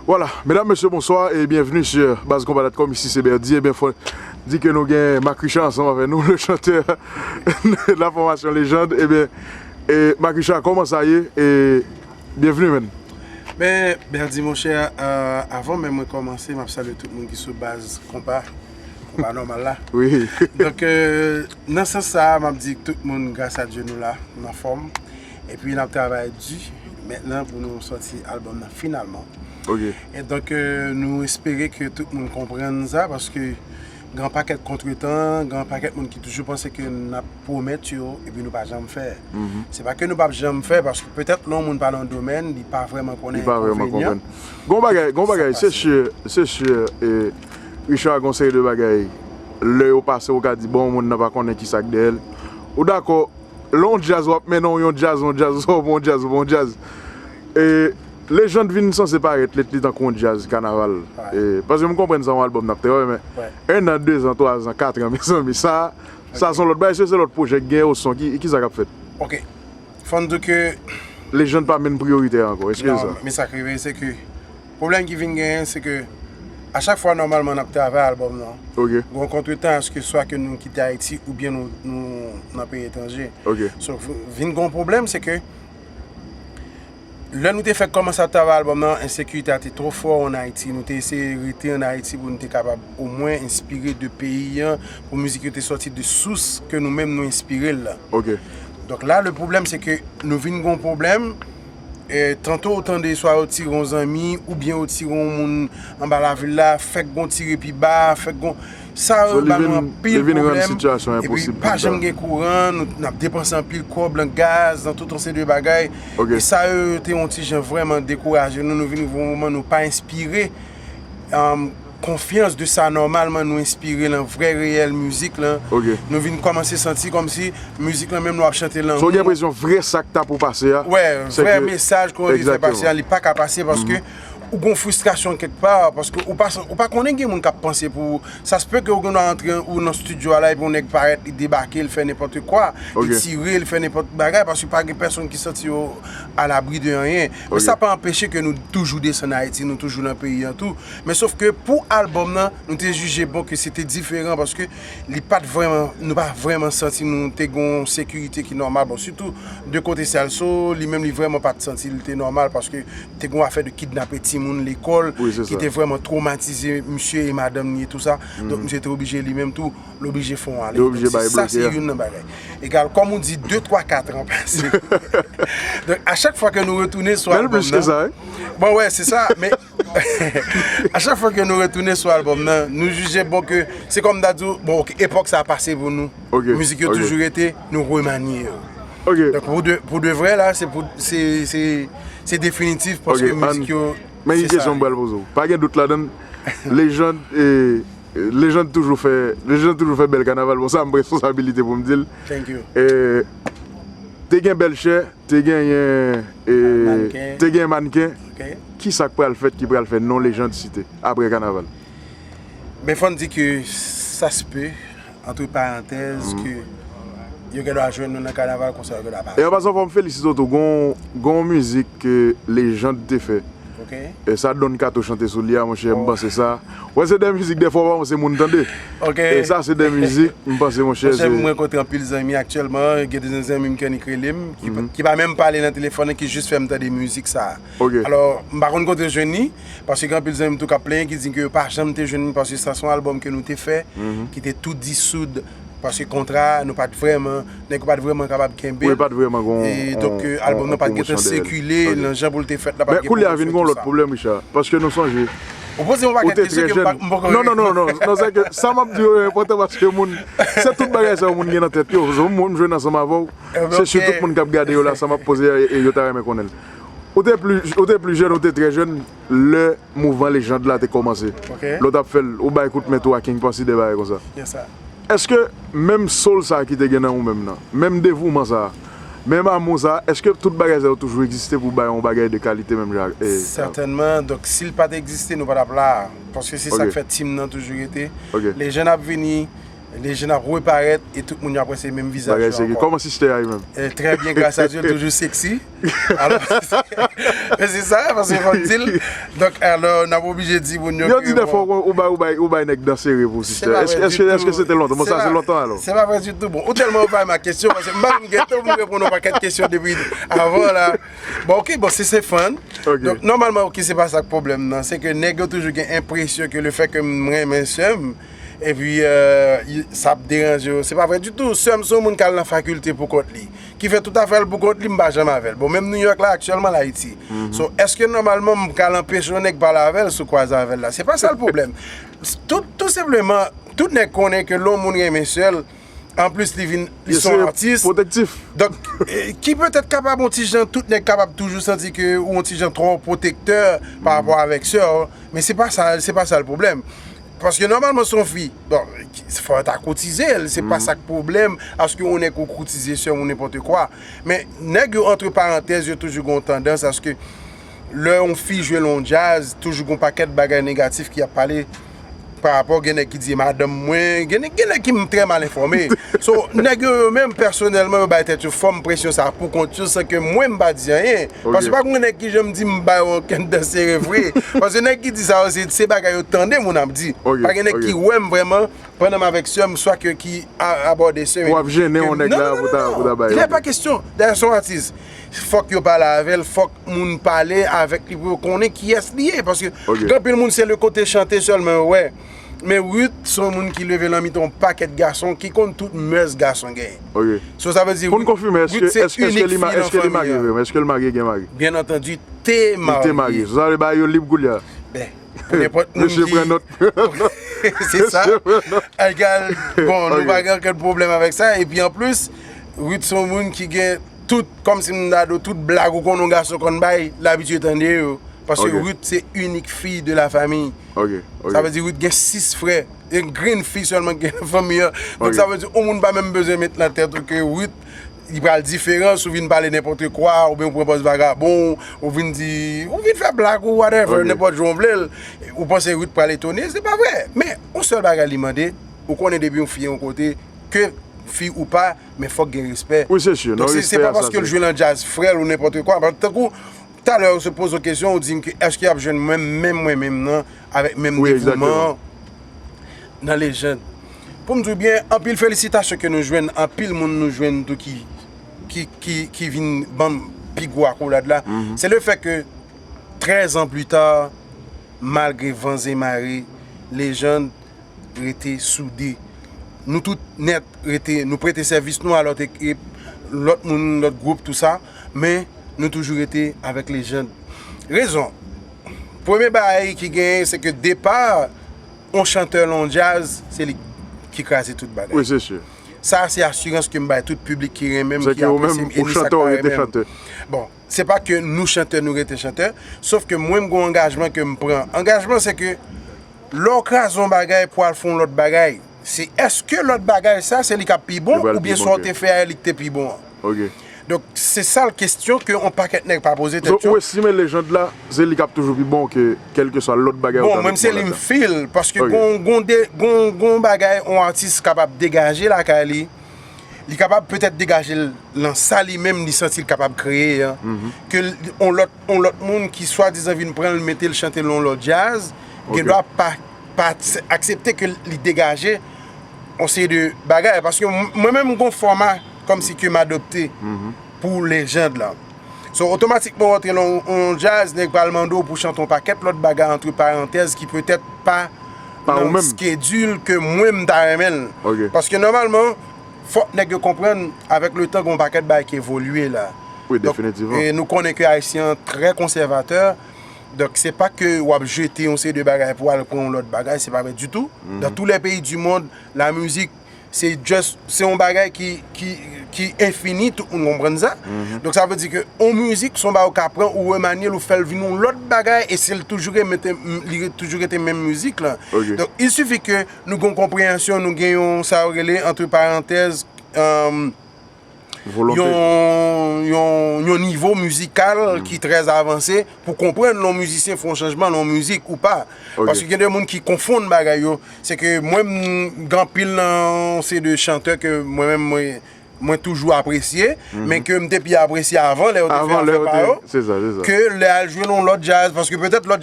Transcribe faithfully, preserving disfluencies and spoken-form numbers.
Voilà, mesdames, messieurs, bonsoir et bienvenue sur baz konpa dot com. Ici c'est Berdy. Ebyen, fò di ke nou gen Macricha ansanm avè nou, le chanteur de la formation Légende. Ebyen, e Macricha, kòman sa ye? E bienvenue, man. Men, Berdy, monchè, euh, avan menm mwen kòmanse, m ap salye tout moun ki sou baz konpa, konpa nòmal la. Wi. Donk, euh, nan sans sa a, m ap di tout moun, gras a Dye, nou la, nou anfòm. Epi n ap travay di mentnan pou nou sòti albòm nan finalman. Ok. E donk, euh, nou espere ke tout moun konprann sa, paske gen yon pakèt kontretan, gen yon pakèt moun ki toujou panse ke n ap pwomèt yo, epi nou pa janm fè. Se pa ke nou p ap janm fè, paske petèt lè yon moun pale yon domèn, li pa vrèman konnen Li pa vrèman enkonvenyan. Konprann. Gon bagay, gon bagay, se sur, se sur, e Richard, gon seri de bagay, lè yo pase, ou ka di, bon, moun nan pa konnen ki sa k dèyè l. Ou dakò, lè yon djaz w ap mennen w, yon djaz, yon djaz, w ap yon djaz, w ap yon djaz. E Légende vin sanse parèt, li tankou yon djaz kanaval. E, paske m konprann sa yon albòm n ap travay, men Wè. En an, de zan, twa zan, kat an, mezanmi, sa, sa se yon lòt bagay, se, se lòt pwojè k gen o son, ki, ki sa k ap fèt? Ok. Fò n di ke Légende pa menm priyoritè ankò, eskize sa. Non, men sa k rive, se ke pwoblèm ki vin genyen, se ke a chak fwa nòmalman n ap travay albòm nan, Ok. gon kontretan, èske swa ke nou kite Ayiti oubyen nou, nou nan peyi etranje. Ok. So, v- vin gon pwoblèm, se ke lè nou te fèk kòmanse ap travay albòm nan, ensekirite a te twò fò ann Ayiti. Nou te eseye rete ann Ayiti pou nou te kapab omwen enspire de peyi an, pou mizik yo te sòti de sous ke nou menm nou enspire l la. Ok. Donk la, le pwoblèm, se ke nou vin gon pwoblèm. E, tanto ou tande swa yo tire yon zanmi, oubyen yo tire yon moun anba lavil la, fèk gon tire pi ba, fèk gon. Sa So, yo li ba nou vin- anpil li vin rann pwoblèm. sitiyasyon Epi enposib pou pa nou janm ta- gen kouran, nou, n ap depanse anpil kòb nan gaz, nan tout yon seri de bagay. Ok. E sa yo te yon ti jan vrèman dekouraje nou. Nou vin rive yon moman nou pa enspire, um, konfyans de sa nòmalman nou enspire lan vrè reyèl mizik lan. Ok. Nou vin kòmanse santi kòmsi mizik lan menm lè w ap chante lan. So, ou gen enpresyon vrè sa k ta pou pase a? Wè, Se vrè ke- mesaj ke w anvi fè Exactement. pase a, li pa ka pase paske ou gon fristrasyon kèk pa, paske ou pa, ou pa konnen gen moun k ap panse pou ou. Sa se pe ke ou gen dwa antre ou nan estidyo a la epi yon nèg parèt, li debake, li fè nenpòt kwa, Ok. li tire, li fè nenpòt bagay, paske pa gen pèsonn ki santi yo alabri de anyen. Men Ok. sa pa anpeche ke nou toujou desann Ayiti, nou toujou nan peyi an tou. Men sof ke pou albòm nan, nou te jije bon ke se te diferan paske li pa t vrèman, nou pa vrèman santi nou te gon sekirite ki nòmal. Bon, sitou de kote Celso, li menm li vrèman pa t santi li te nòmal paske te gon afè de kidnape timoun lekòl Wi, se ki sa. Te vrèman twomatize misye e madanm li e tou sa. Donk misye te oblije li menm tou, l oblije fè yon ale. Li oblije Donk, bay se sa bloke a. Se youn nan bagay. Egal, kòm ou di, de, twa, kat an pase. Donk, a chak fwa ke nou retounen sou Menm albòm plis ke nan, sa, wi. Bon, wè, se sa, men a chak fwa ke nou retounen sou albòm nan, nou jije bon ke se kòm m ta di w, bon, ok, epòk sa a pase pou nou. Ok, Mizik yo ok. Toujou rete, nou remanye yo. Ok. Donk, pou de, pou de vrè, la, se pou, se, se, se definitif, paske Ok, mizik yo, men se yon kesyon sa. M pral poze w. Pa gen dout ladan l. Légende, e, Légende toujou fè, Légende toujou fè bèl kanaval. Bon, sa m responsabilite pou m di l. Thank you. E, te gen bèl chè, te genyen, e, Mannken. Te gen mannken. Ok. Ki sa k pral fèt ki pral fè non Légende site apre kanaval? Men fò n di ke sa se pe, antre parantèz, ke yo gen dwa jwenn nou nan kanaval, konsa yo gen dwa pa. E an pasan, fò m felisite w tou. Gon, gon mizik ke Légende te fè. Ok. E sa Don Kato chante sou li a, monchè, m panse sa. Wè, se de mizik, dèfwa, w pa panse moun tande. Ok. E sa, se de mizik, m panse, monchè, Monchè, se mwen kontre anpil zanmi aktyèlman. Gen de zanmi m, Kenny k rele m, ki, ki pa menm pale nan telefòn, ki jis fè m tande mizik sa. Ok. Alò, m pa konn kote w jwenn li, paske gen anpil zanmi m tou k ap plenyen, ki di ke yo pa janm te jwenn li, paske sa se yon albòm ke nou te fè, ki te tou disoud, paske kontra, nou pa t vrèman, nèg yo pa t vrèman kapab kenbe. Wi, pa t vrèman gon E donk, euh, albòm nan pa t gentan sikile nan jan pou l te fèt la, pa t Men koulye a vin gon lòt pwoblèm, Richard, paske nou sonje. Ou poze yon pakèt kesyon ke m pa, m poko Non, non, non, non, non, se ke sa m ap di yo e enpòtan paske moun, se tout bagay sa yo moun gen nan tèt yo. Se moun m jwenn ansanm avè w, se sitou moun k ap gade yo la, sa m ap poze a, e, e yo ta renmen konnen l. Ou te pli, ou te pli jèn, ou te trè jèn, lè mouvman Légende la te kòmanse. Ok. Lè w t ap fè l, ou bay kout men tou a King Posse, de bagay konsa. Yes, sir. Èske menm soul sa ki te gen nan ou menm nan, menm devouman sa, menm amou sa, èske tout bagay sa yo toujou egziste pou bay yon bagay de kalite menm jan ak, e, Sètènman, donk si l pa t egziste, nou pa t ap la. Paske se sa Ok. K fè team nan toujou rete. Ok. Légende ap vini, Lejand ap reparèt e tout moun yo ap wè se menm vizaj yo ankò. Kòman sistè a li menm? Trè byen, gras a Dye, toujou seksi. Alò, men se sa, paske fò m di l. Donk, alò, n ap oblije di moun yo ke. Yo di dèfwa ou bay, ou bay, ou bay nèg dan sere pou sistè. Èske, èske se te lontan? Bon, sa se lontan alò. Se pa vrè ditou. Bon, ou tèlman evade ma kesyon, paske m pa menm gen tan pou m reponn yon pakèt kesyon depi avan la. Bon, ok, bon, si se fan. Donk, nòmalman, ok, se pa sa k pwoblèm nan. Se ke nèg yo toujou gen enpresyon ke lefètke m renmen sè m, epi sa ap deranje yo. Se pa vrè ditou. Sè m se yon moun k al nan fakilte pou kont li, ki fè tout afè l pou kont li, m pa janm avè l. Bon, menm Nouyòk la, aktyèlman l Ayiti. So, èske nòmalman m pral anpeche yon nèg pale avè l si w kwaze avè l la? Se pa sa l pwoblèm. Tou, tou senpleman, tout nèg konnen ke lè yon moun renmen sè l, anplis li vin, li se yon atis. Donk, ki petèt kapab yon ti jan, tout nèg kapab toujou santi ke ou yon ti jan twò pwotektè pa rapò avèk sè w, men se pa sa, se pa sa l pwoblèm. Paske nòmalman se yon fi, bon, fò w ta koutize l, se pa sa k pwoblèm, aske yon nèg ou koutize sè m ou nenpòt kwa. Men nèg yo, antre parantèz, yo toujou gen yon tandans aske lè yon fi jwe l yon djaz, toujou gen yon pakèt bagay negatif ki ap pale pa rapò, gen nèg ki di e madanm mwen, gen nèg, gen nèg ki trè mal enfòme. So, nèg yo, yo menm, pèsonèlman, yo bay tèt yo fòm presyon sa a pou kont yo, san ke mwen m pa di anyen. Paske pa gen nèg ki janm di m ba yo ankenn dan sere vre. Paske nèg ki di sa yo, se, se bagay yo tande moun ap di. Pa gen nèg ki wè m vrèman, pandan m avèk sè m, swa ke ki abòde sè m. Ou ap jennen yon nèg la pou ta, pou ta bay. Lè pa kesyon. Dayè, se yon atis. Fòk yo pale avè l, fòk moun pale avèk li pou yo konnen kiyès li ye. Paske gen anpil moun, se le kote chante sèlman yo wè. Men Ruth se yon moun ki leve nan mitan yon pakèt gason ki konn tout mès gason genyen. So, sa vle di, Ruth se inik fi nan fanmi an. Èske li marye vre? Èske l marye, gen mari? Byen antandi, te marye. Li te marye. So, sa vle di bagay yo lib koulye a. Ben, pou nenpòt moun ki. Mesye pran nòt. Se sa. Egal, bon, nou pa gen okenn pwoblèm avèk sa. Epi anplis, Ruth se yon moun ki gen tout, kòmsi m ta di w, tout blag ou konnen yon gason konn bay, l abitye tande yo. Paske Ruth se inik fi de la famille. Sa vle di Ruth gen sis frè. E grenn fi sèlman ki gen nan fanmi an. Donk sa vle di yon moun pa menm bezwen met nan tèt ou ke Ruth, li pral diferan si w vin pale nenpòt kwa, oubyen w pran pòz vagabon, ou vin di, ou vin fè blag ou whatever, nenpòt jan w vle l. Ou panse Ruth pral etone, se pa vre. Men, yon sèl bagay li mande, ou konnen depi yon fi yon kote, ke fi ou pa, men fòk gen respè. Donk se, se pa paske l jwe nan djaz frè l ou nenpòt kwa. Tankou, talè ou se poze w kesyon, ou di m ke èske y ap jwenn mwen, menm mwen menm nan, avèk menm devouman nan Lejand. Pou m di w byen, anpil felisitasyon ke nou jwenn, anpil moun nou jwenn tou ki, ki, ki, ki vin ban m pi gwo akolad la. Se le fè ke trèz an pli ta, malgre van e mare, Lejand rete soude. Nou tout nèt rete, nou prete sèvis nou a lòt ekip, lòt moun, lòt gwoup, tou sa, men nou toujou rete avèk Lejand. Rezon, premye bagay ki genyen, se ke depa yon chantè nan yon djaz, se li ki kraze tout bagay. Wi, se si. Sa a se asirans ke m bay tout piblik ki renmen m, ki apresye m, e ni sa k pa renmen m. Bon, se pa ke nou chantè, nou rete chantè, sòf ke mwen, m gen yon angajman ke m pran. Angajman, se ke lè w kraze yon bagay pou al fè yon lòt bagay, se èske lòt bagay sa, se li k ap pi bon, oubyen sa w te fè a, e li k te pi bon an? Donk, se sa l kesyon ke yon pakèt nèg pa poze tèt yo. So, ou estime Lejand la, se li k ap toujou pi bon ke kèlkeswa lòt bagay ou ta met nan lòt la? Bon, mwen, se li m feel, paske gon, gon, gon bagay yon atis kapab degaje lakay li, li kapab petèt degaje l nan sa li menm li santi l kapab kreye an, ke yon lòt, yon lòt moun ki swadizan vin pran l, mete l, chante l yon lòt djaz, gendwa pa, pa aksepte ke li degaje yon seri de bagay. Paske mwen menm, m gon fòma kòmsi ke m adopte pou Lejand la. So, otomatikman, w antre nan yon djaz, nèg pral mande w pou chante yon pakèt lòt bagay, antre parantèz, ki petèt pa nan schedule ke mwen m ta renmen l. Paske nòmalman, fòk nèg yo konprann, avèk letan, gen yon pakèt bagay ki evolye la. Wi, definitivman. Donk, e nou konnen ke Ayisyen an trè konsèvatè. Donk, se pa ke w ap jete yon seri de bagay pou al pran yon lòt bagay, se pa vrè ditou. Dans tous les pays du monde, la musique, se just, se yon bagay ki, ki, ki enfini, tout moun konprann sa. Donk, sa vle di ke yon mizik, se yon bagay ou ka pran, ou remanye l, ou fè l vin yon lòt bagay, e se l toujou rete, li toujou rete menm mizik la. Donk, il suffit ke nou gen yon konpreyansyon, nou gen yon, sa yo rele, antre parantèz, Volonte. yon, yon, yon nivo mizikal ki trè avanse pou konprann lè yon mizisyen fè yon chanjman nan yon mizik ou pa. Ok. Paske gen de moun ki konfonn bagay yo. Se ke mwen, m, gen anpil nan se de chantè ke mwen menm, mwen, mwen toujou apresye, men ke m te pi apresye avan, lè yo te fè Avan lè afè yo pa te. yo, Se sa, se sa. ke lè al jwe nan lòt jazz, paske petèt lòt